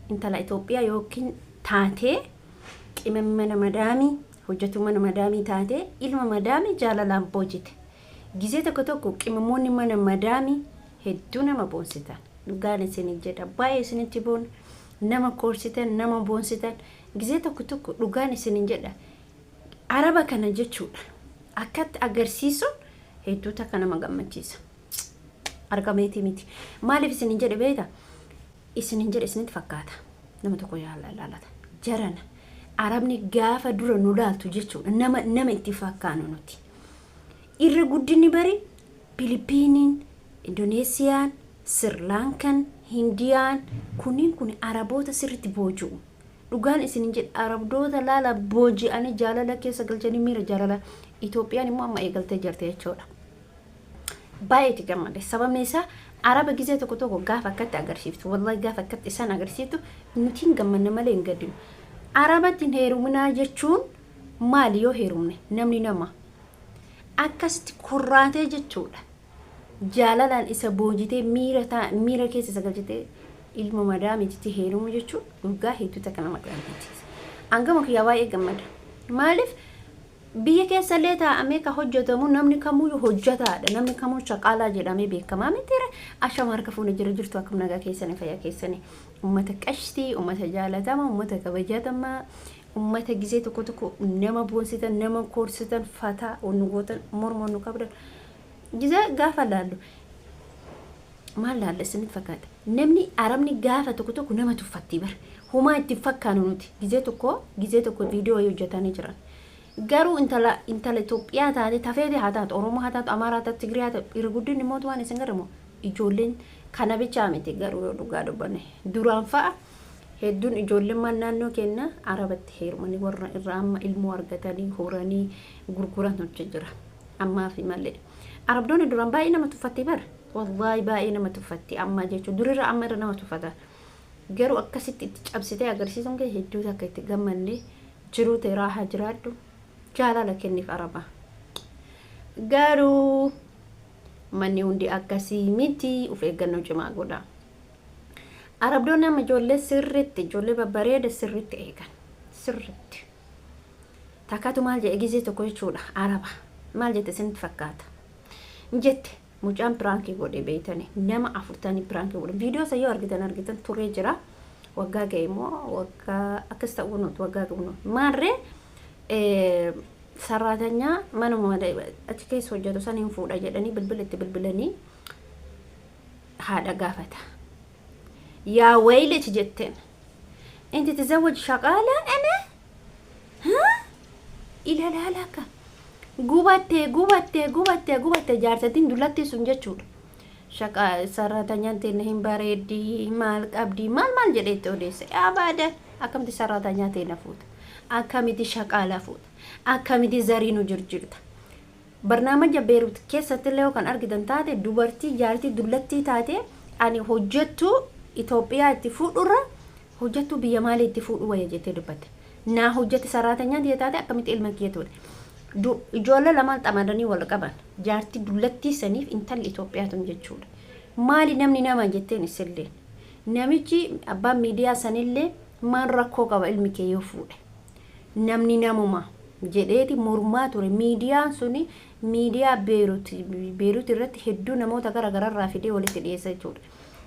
Intala Itoophiyaa yookiin taatee qimam mana madaamii, hojjetuu mana madaamii taatee ilma madaamii jaalalaan boojite. Gizee tokko tokko qimamoonni mana madaamii hedduu nama boonsitan. Dhugaan isinii jedha, baay'ee isinitti boona. Nama koorsitan, nama boonsitan. Gizee tokko tokko dhugaan isinin jedha. Araba kana jechuudha. Akkatti agarsiisuun hedduu takka nama gammachiisa. Argameetii miti. Maaliif isinin jedhe beektaa? Isinin jedhe isinitti fakkaata. Nama tokko yaala ilaalata. Jarana. Arabni gaafa dura nu laaltu jechuudha. Nama itti fakkaanu nuti. Irra guddinni bari Pilipiiniin, Indoneesiyaan, Sirlaankan, Hindiyaan kunniin kun Araboota sirriitti booji'u. Dhugaan isinin jedha, Arabdoota laala, booji'anii jaalala keessa galchanii miira jaalala. Itoophiyaan immoo amma eegaltee jirti jechuudha. Baay'ee itti gammade. Sababni isaa Araba gizee tokko tokko gaafa akkatti agarsiiftu, wallahi gaafa akkatti isaan agarsiiftu nuti hin gammanna malee hin gaddinu. Arabatti hin heeruminaa jechuun maali? Yoo heerumne namni nama akkasitti kurraatee jechuudha. Jaalalaan isa boojitee miira keessa isa galchitee ilma madaamiititti heerumuu jechuun dhugaa hedduu takka nama gammachiisa. Hangama kiyyaa baay'ee gammada. Maaliif biyya keessallee taa'amee ka hojjetamu namni kamuu hojjetaadha. Namni kamuu shaqaalaa jedhamee beekamaa mitiire. Ashama, harka fuuna, jira jirtu, akkam nagaa keessanii, fayyaa keessanii? Uummata qashtii, uummata jaalatama, uummata kabajatamaa, uummata gizee tokko tokko nama boonsitan, nama koorsitan, fataa nu gootan, morma nu qabdan. Gizee gaafa laallu maal laalla isinitti fakkaata? Namni Arabni gaafa tokko tokko nama tuffatti bara. Humaa itti fakkaanu nuti. Gizee tokko viidiyoo hojjetanii jiran. Garuu intala Itoophiyaa taate tafeete haa taatu, Oromoo haa taatu, Amaaraa haa taatu, Tigirii haa taatu, irra guddinni immoo waan isin garamu ijoolleen kana bichaa miti. Garuu yoo dhugaa dubbanne, duraan fa'a hedduun ijoolleen naannoo keenya Arabatti heerumanii warra irraa amma ilmoo argatanii horanii gurguran hojii jira. Ammaa fi malee. Arabdoonni duraan baay'ee nama tuffatti bara. Wallaahi baay'ee nama tuffatti amma jechuun durirra amma irra nama tuffata. Garuu akkasitti itti cabsitee agarsiisuun kee hedduu takka itti gammanne. Jiruu ta'e raahaa jiraadhu, jaalala kenniif Araba. Garuu manni hundi akkasii miti, of eeggannoo cimaa godha. Arabdoonni amma ijoollee sirriitti, ijoollee babbareeda sirriitti eegan, sirriitti. Takkatu maal jedhe gizee tokko jechuudha, Araba. Maal jette isinitti fakkaata? Jette mucaan prank godhe beeytani, nama 40 prank godhe. Viidiyoo isa yoo argitan turee jira. Waggaa ga'e immoo waggaa akkas ta'uu nuti waggaa ga'u nuti. Maarree saraatanyaa manuma achi keessa hojjetu san hin fuudha jedhanii bilbila itti bilbilanii haadha gaafata. "Yaa wayilech," jetteen. "انت تزوج شغالة أنا ها إلى لا لك." Gubattee, gubattee, gubattee, gubattee jaarsatiin dullatti sun jechuudha. Shaqa sarratanyaan teenya hin bareeddi, maal qabdi, maal maal jedhee itti odeesse. Abaada, akkamitti sarratanyaa teenya fuuta? Akkamitti shaqaala fuuta? Akkamitti zarii nu jirjirta? Barnaamaja Beerut keessatti illee kan argitan taate, dubartii jaartii dullattii taate ani hojjettuu Itoophiyaa itti fuudhurra hojjettuu biyya maalii itti fuudhu wayya jettee dubbatte. Naa hojjette sarraatanyaan tiyya taate akkamitti ilma kiyya ture. Ijoollee lamaan xamadanii wal qaban, jaartii dullattii saniif intalli Itoophiyaa tun jechuudha. Maali, namni nama jetteen isillee. Namichi abbaan miidiyaa sanillee maal rakkoo qaba ilmi kee yoo fuudhe? Namni namuma jedheeti mormaa ture. Miidiyaan suni miidiyaa Beerut, Beerut irratti hedduu namoota gara gararraa fidee walitti dhiyeessa jechuudha.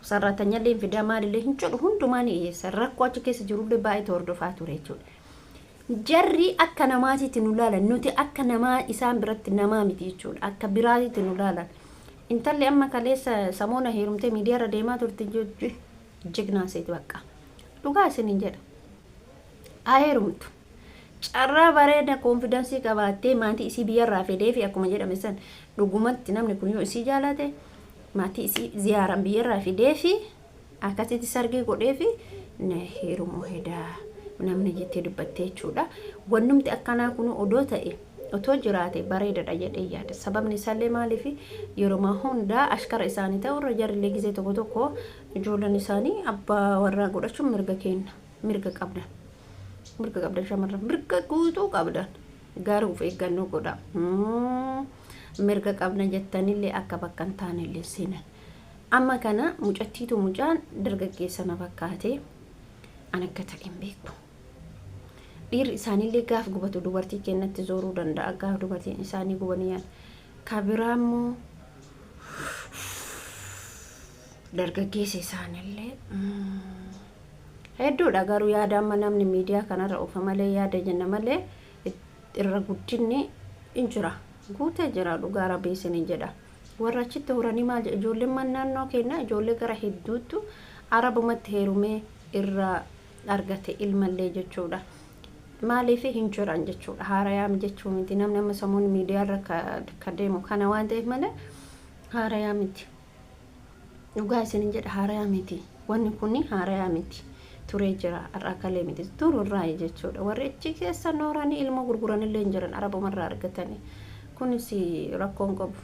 Sarraatanyallee hin fidaa, maalillee hin jedhu, hundumaa ni dhiyeessa. Rakkoo achi keessa jirullee baay'ee hordofaa ture jechuudha. Jarri akka namaatitti nu laalan, nuti akka namaa isaan biratti namaa miti jechuudha. Akka biraatitti nu laalan. Intalli amma kaleessa samoona heerumtee miidiyaarra deemaa turte jignaa seeti bakka. Dhugaa isiniin jedha. Haa heerumtu. Carraa bareeda confidence qabaattee maatii isii biyyarraa fedee fi akkuma jedhame san dhugumatti namni kun yoo isii jaalate maatii isii ziyaaran biyyarraa fidee fi akkasitti sargii godhee fi na heerumuu hedaa namni jettee dubbattee jechuudha. Wannumti akkanaa kun odoo ta'e, otoo jiraate bareedadha jedhee yaada. Sababni isaallee maaliif, yeroo hundaa ashkara isaanii ta'urra jarrillee gizee tokko tokko ijoolleen isaanii abbaa warraa godhachuun mirga kenna. Mirga qabdan. Mirga qabdan, shamarran mirga guutuu qabdan. Garuu of eeggannoo godha. Mirga qabna jettanillee akka bakka hin taanellee seenan. Amma kana mucattiitu, mucaan dargaggeessa na fakkaate. An akka ta'e hin beeku. Dhiirri isaaniillee gaaf gubatu dubartii kennatti zooruu danda'a, gaaf dubartiin isaanii gubanii yaala. Ka biraa immoo dargaggeessa isaanillee hedduudha, garuu yaada amma namni miidiyaa kanarra oofa malee, yaada jenna malee, irra guddinni hin jira, guutee jira. Dhugaa Rabbii isiniin jedha. Warra achitti horanii maal jedha, ijoolleen man naannoo keenyaa ijoollee gara hedduutu arabumatti heerumee irraa argate ilmallee jechuudha. Maaliif hin jiran jechuudha. Haarayaam jechuu miti, namni amma sammuun miidiyaarra ka deemu kana waan ta'eef malee haarayaa miti. Dhugaa isinin jedha, haarayaa miti. Wanni kun haarayaa miti. Turee jira, har'aa kalee miti. Tururraa jechuudha. Warri achi keessa nooranii ilmoo gurguranillee hin jiran, arabumarraa argatanii. Kunis rakkoon qabu.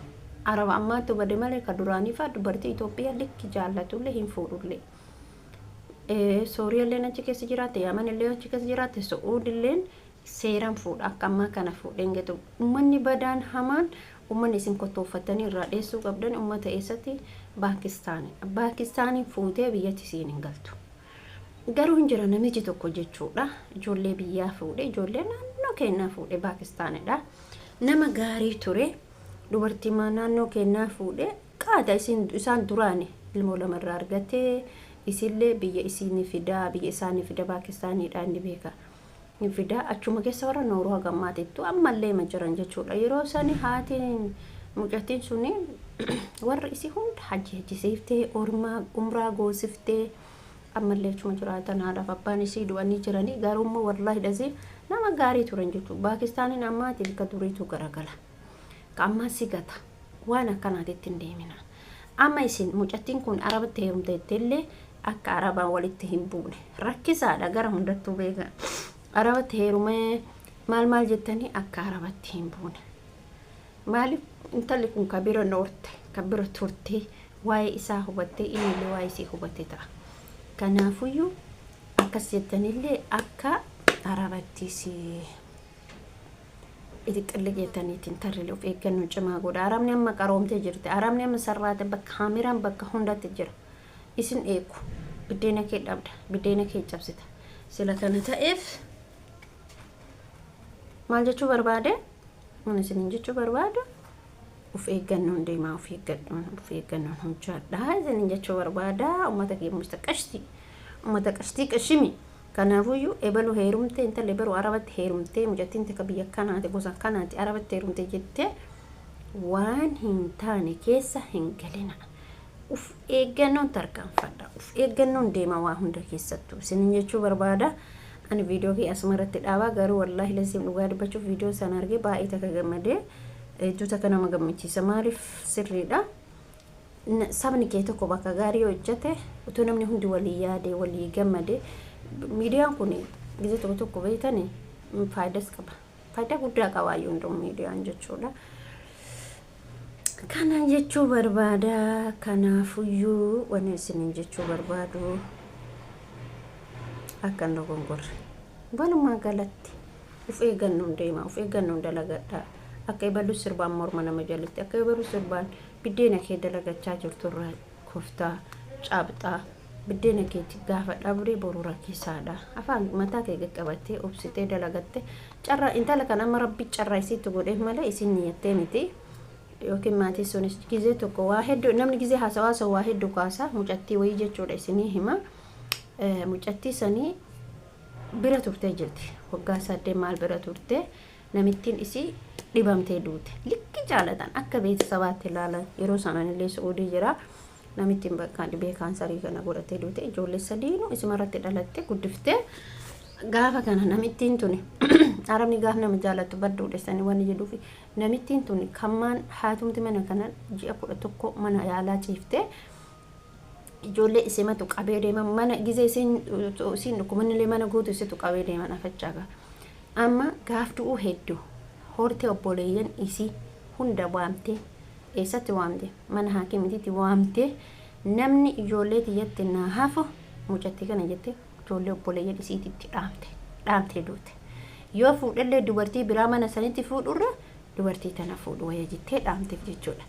Araba ammaatti bade malee ka duraanii fa'aa dubartii Itoophiyaa likki jaallatullee hin fuudhullee. Sooriyaalleen achi keessa jiraatte, Yamanillee achi keessa jiraatte, Su'uudilleen seeraan fuudha. Akka ammaa kana fuudheen getu. Uummanni badaan hamaan, uummanni isin kottooffatanii irraa dheessuu qabdan uummata eessatti? Paakistaani. Paakistaaniin fuutee biyyatti siin hin galtu. Garuu hin jira namichi tokko jechuudha. Ijoollee biyyaa fuudhe, ijoollee naannoo keenyaa fuudhe, Paakistaanidha. Nama gaarii ture. Dubartii naannoo keenyaa fuudhe, qaata isaan duraani ilmoo lamarraa argatee, isillee biyya isiinii fidaa, biyya isaanii fida, Paakistaaniidha inni beeka. Fidaa achuma keessa warra nooruu hagammaatittu ammallee ma jiran jechuudha. Yeroo sani haatiin mucattiin suni warra isii hunda hajji hajjisiiftee, ormaa umraa goosiftee, ammallee achuma jiraatan. Haadhaaf abbaan isii du'anii jiranii, garuu immoo wallaahi dhasii nama gaarii turan jechuudha. Paakistaaniin ammaatiif ka duriitu garagala. Ka ammaa si gata. Waan akkanaatitti hin deemina. Amma isin mucattiin kun arabatti heerumte illee akka arabaan walitti hin buune. Rakkisaadha gara hundattuu beeka. Arabatti heerumee maal maal jettanii akka arabatti hin buune. Maaliif intalli kun ka bira noorte, ka bira turte, waa'ee isaa hubattee, innillee waa'ee isii hubate ta'a. Kanaafuyyuu akkas jettanillee akka arabattis itti xilli jettaniitiin tarrilee of eeggannoo cimaa godha. Arabni amma qaroomtee jirti. Arabni amma sarraate, bakka kaameraan bakka hundatti jira. Isin eegu. Biddeena kee dhabda. Biddeena kee cabsita. Sila kana ta'eef maal jechuu barbaade? Waan isiniin jechuu barbaadu, of eeggannoon deemaa, of eeggannoon, of eeggannoon hojjedhaa isiniin jechuu barbaada. Uummata keenya qashtii, uummata qashtii qashimi. Kanaafuyyuu ebalu heerumtee, intalli ebalu arabatti heerumtee, mucattiin takka biyya kanaati, gosa kanaati, arabatti heerumte jettee waan hin taane keessa hin galina. Uf eeggannoon tarkaanfadha. Uf eeggannoon deema waa hunda keessattuu isiniin jechuu barbaada. Ani viidiyoo kee asuma irratti dhaabaa, garuu wallaahi lasiin dhugaa dubbachuuf viidiyoo sana argee baay'ee takka gammadee, hedduu takka nama gammachiisa. Maaliif sirriidha. Sabni kee tokko bakka gaarii hojjete, utuu namni hundi walii yaade, walii gammade, miidiyaan kun gizee tokko tokko beektani faayidaas qaba. Faayidaa guddaa qaba iyyuu hunduu miidiyaan jechuudha. Kana jechuu barbaada. Kanaafuyyuu wanni isiniin jechuu barbaadu, akka hin dogongorre. Walumaa galatti of eeggannoon deema, of eeggannoon dalagadha. Akka ebaluu sirbaan morma nama jalatti, akka ebaluu sirbaan biddeena kee dalagachaa jirturraa koftaa, caabxaa, biddeena keetti gaafa dhabdee boru rakkisaadha. Afaan mataa kee qaqqabattee obsitee dalagatte carraa intala kan amma Rabbi carraa isiitti godheef malee isin niyyattee miti. Yookiin maatii sunis gizee tokko waa hedduu, namni gizee haasawaa waa hedduu kaasa, mucattii wayii jechuudha isinii hima. Mucattii sanii bira turtee jirti. Waggaa 8 maal bira turte, namittiin isii dhibamtee duute. Likki jaalatan, akka beeksisabaatti ilaalan, yeroo sanaan illee Su'uudii jira. Namittiin bakka dhibee kaansarii kana godhatee duute, ijoollee sadiinuu isimarratti dhalatte guddiftee. Gaafa kana namittiin tuni, arabni gaaf nama jaalattu badduudha sanii wanni jedhuufi, namittiin tuni kammaan haatumti mana kana ji'a 11 mana yaalaa ciiftee, ijoollee isimatu qabee deema mana gizee isiin dhukkubanillee mana guutu isitu qabee deeman afachaaga. Amma gaaf du'uu hedduu hortee obboleeyyan isii hunda waamtee, eessatti waamte? Mana haakimitiitti waamtee, namni ijoollee tiyyatti naa hafu mucattii kana jettee ijoollee obboleeyyan isiititti dhaamte, dhaamtee duute. Yoo fuudhellee dubartii biraa mana sanitti fuudhurra dubartii tana fuudhu wayya jettee dhaamteef jechuudha.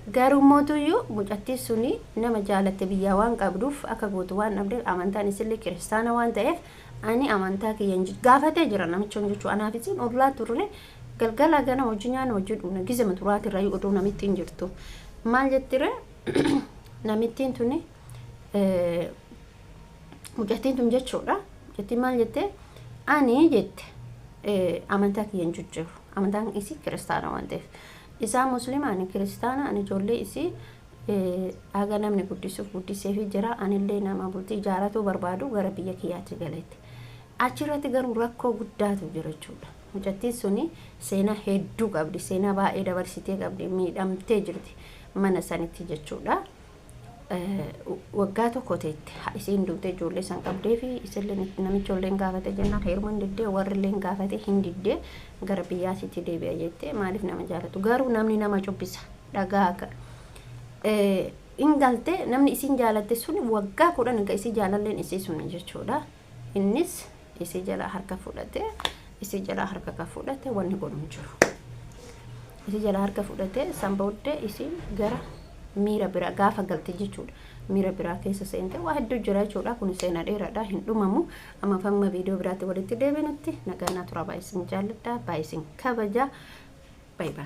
Garuu mootuyyuu mucattiin suni nama jaalatte biyyaa waan qabduuf, akka gootu waan dhabdeef, amantaan isillee kiristaana waan ta'eef, ani amantaa kiyya gaafatee jira namicha jechuudha. Anaaf isin ollaa turre, galgala gana hojii nyaanna, hojii dhugna, gizema turaatirra oduu namittiin jirtu. Maal jettire namittiin tuni, mucattiin tun jechuudha. Mucattiin maal jette? Ani jette amantaa kiyya hin jijjiiru. Amantaan isii kiristaana waan ta'eef. Isaa musliima, ani kiristaana, ani ijoollee isii haga namni guddisuuf guddiseefi jira, anillee nama bultii ijaaratuu barbaadu, gara biyya kiyyaatti galeetti. Achirratti garuu rakkoo guddaatu jira jechuudha. Mucattiin suni seenaa hedduu qabdi, seenaa baay'ee dabarsitee qabdi, miidhamtee jirti mana sanitti jechuudha. Waggaa tokko teette isiin duutee ijoollee san qabdee fi isillee namicha illee gaafate jennaan heeruma hin diddee, warri illee gaafate hin diddee, gara biyyaasitti deebi'a jettee. Maaliif nama jaalatu garuu namni nama cubbisa dhagaa akka hin galte. Namni isiin jaalatte sun waggaa 10 egaa isii jaalalleen isii sun jechuudha. Innis isii jalaa harka fudhate, isii jalaa harka ka fudhate wanni godhu hin jiru. Isii jalaa harka fudhate, san booddee isiin gara miira biraa gaafa galte jechuudha. Miira biraa keessa seente, waa hedduu jira jechuudha. Kun seenaa dheeraadha, hin dhumamu. Amma famma viidiyoo biraatti walitti deebinutti nagaa tura. Baay'ee isin jaalladha, baay'ee isin kabaja. Baay'ee.